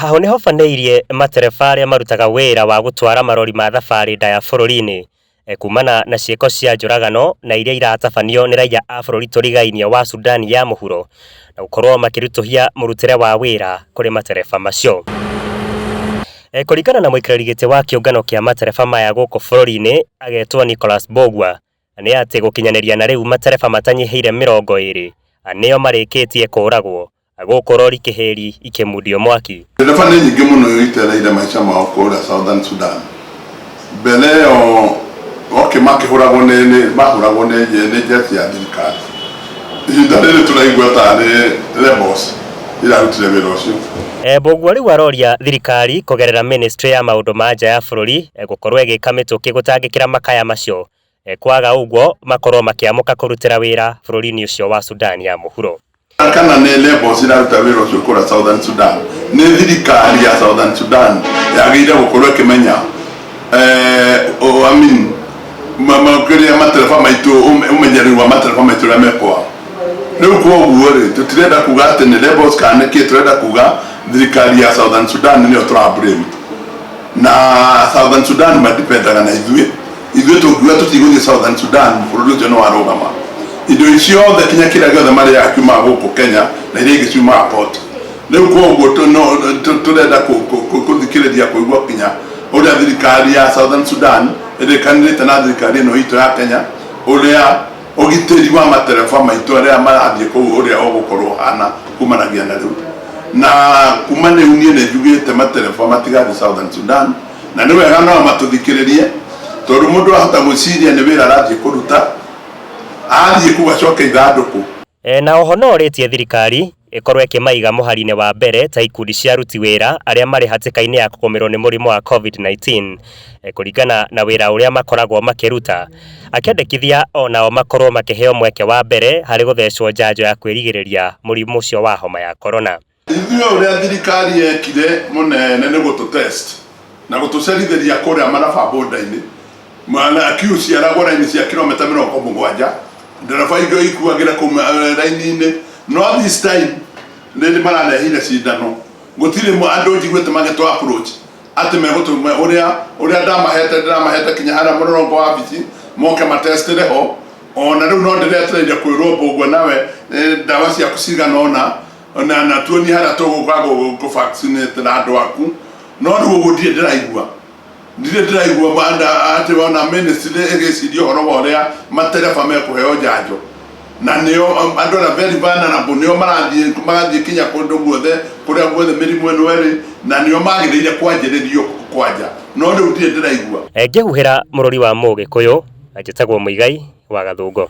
Hahũ nĩhobanĩirie matereba arĩa marutaga wĩra wa gũtwara marori ma thabarĩ ndaya bũrũri-inĩ kumana na ciĩko cia njũragano na iria iratabanio nĩ raiya a bũrũri tũrigainie wa Sudan ya mũhuro na gũkorwo makĩritũhia mũrutĩre wa wĩra kũrĩ matereba macio. Kũringana na mũikarĩri gĩtĩ wa kĩũngano kĩa matereba maya gũkũ bũrũri-inĩ agetwo Nicholas Mbũgua nĩ atĩ gũkinyanĩria na rĩu matereba matanyihĩire 20 nĩo marĩkĩtie kũragwo gũkũ rori kĩhĩri ikĩmundio mwaki. Ndereba nĩ nyingĩ mũno itereire maica mao kũrĩa Southern Sudan. Mbere ĩyo okay makĩhũragwo nĩ nĩ mahũragwo nĩ nĩ jeshi ya thirikari. Ihinda rĩrĩ tũraigua tarĩ rebels irarutire wĩra ũcio. Mbũgua rĩu aroria thirikari kũgerera ministry ya maũndũ ma nja ya bũrũri gũkorwo ĩgĩka mĩtũkĩ gũtangĩkĩra makaya macio, kwaga ũguo makorwo makĩamũka kũrutĩra wĩra bũrũri-inĩ ũcio wa Sudan ya mũhuro. Kana nĩ rebels iraruta wĩra ũcio kũrĩa Southern Sudan, nĩ thirikari ya Southern Sudan yagĩrĩire gũkorwo ĩkĩmenya I mean, kĩrĩa matereba maitũ, ũmenyereri wa matereba maitũ ũrĩa mekwao. Rĩu koguo rĩ, tũtirenda kuga atĩ nĩ rebels kana nĩ kĩ, tũrenda kuga thirikari ya Southern Sudan nĩyo tũra blame. Na Southern Sudan madipendaga na ithuĩ. Ithuĩ tũngiuga tũtigũthiĩ Southern Sudan, bũrũri ũcio nĩ warũgama. Indo ciothe kinya kĩrĩa gĩothe marĩaga kiumaga gũkũ Kenya na iria ingĩ ciumaga port. Rĩu koguo tũrenda kũthikĩrĩria kũigua kinya ũrĩa thirikari ya Southern Sudan ĩrĩkanĩrĩte na thirikari ĩno itũ ya Kenya, ũrĩa ũgitĩri wa matereba maitũ arĩa marathiĩ kũu ũrĩa ũgũkorwo ũhana kumanagia na rĩu. Na kuma rĩu niĩ nĩ njugĩte matereba matigathiĩ Southern Sudan. Na nĩ wega nao matũthikĩrĩrie, tondũ mũndũ ahota gwĩciria nĩ wĩra arathiĩ kũruta, athiĩ kũu acoke ithandũkũ. Na oho no orĩtie thirikari ĩkorwo ĩkĩmaiga mũhari-inĩ wa mbere ta ikundi cia aruti wĩra arĩa marĩ hatĩka-inĩ ya kũgũmĩrwo nĩ mũrimũ wa Covid-19 kũringana na wĩra ũrĩa makoragwo makĩruta, akĩendekithia o nao makorwo makĩheo mweke wa mbere harĩ gũthecwo njanjo ya kwĩrigĩrĩria mũrimũ ũcio wa homa ya korona. Ithuĩ ũrĩa thirikari yekire mũnene nĩ gũtũ test na gũtũcerithĩria kũrĩa Maraba border-inĩ na queue ciaragwo raini cia kilomita 70, ndereba ingĩ ikuagĩra kũu raini-inĩ, no this time rĩrĩ mararehire cindano gũtirĩ andũ njiguĩte magĩtũ approach atĩ megũtũ ũrĩa ũrĩa ndamahete ndĩramahete kinya harĩa mũrũrũngo wa wabici moke matestĩre ho. Ona rĩu no ndĩretereire kwĩrwo Mbũgua nawe ndawa ciaku cigana ũna na na tuonie harĩa tũgũka kũ vaccinate na andũ aku. No rĩu ũguo ndirĩ ndĩraigua, ndirĩ ndĩraigua atĩ ona ministry ĩgĩciria ũhoro wa ũrĩa matereba mekũheo njanjo, na nĩo andũ arĩa very vulnerable, nĩo marathiĩ magathiĩ kinya kũndũ guothe kũrĩa guothe mĩrimũ ĩno ĩrĩ, na nĩo magĩrĩire kwanjĩrĩrio kwanja, no rĩu ndirĩ ndĩraigua. Ngĩhuhĩra mũrũri wa Mũgĩkũyũ, njĩtagwo Mũigai wa Gathũngũ.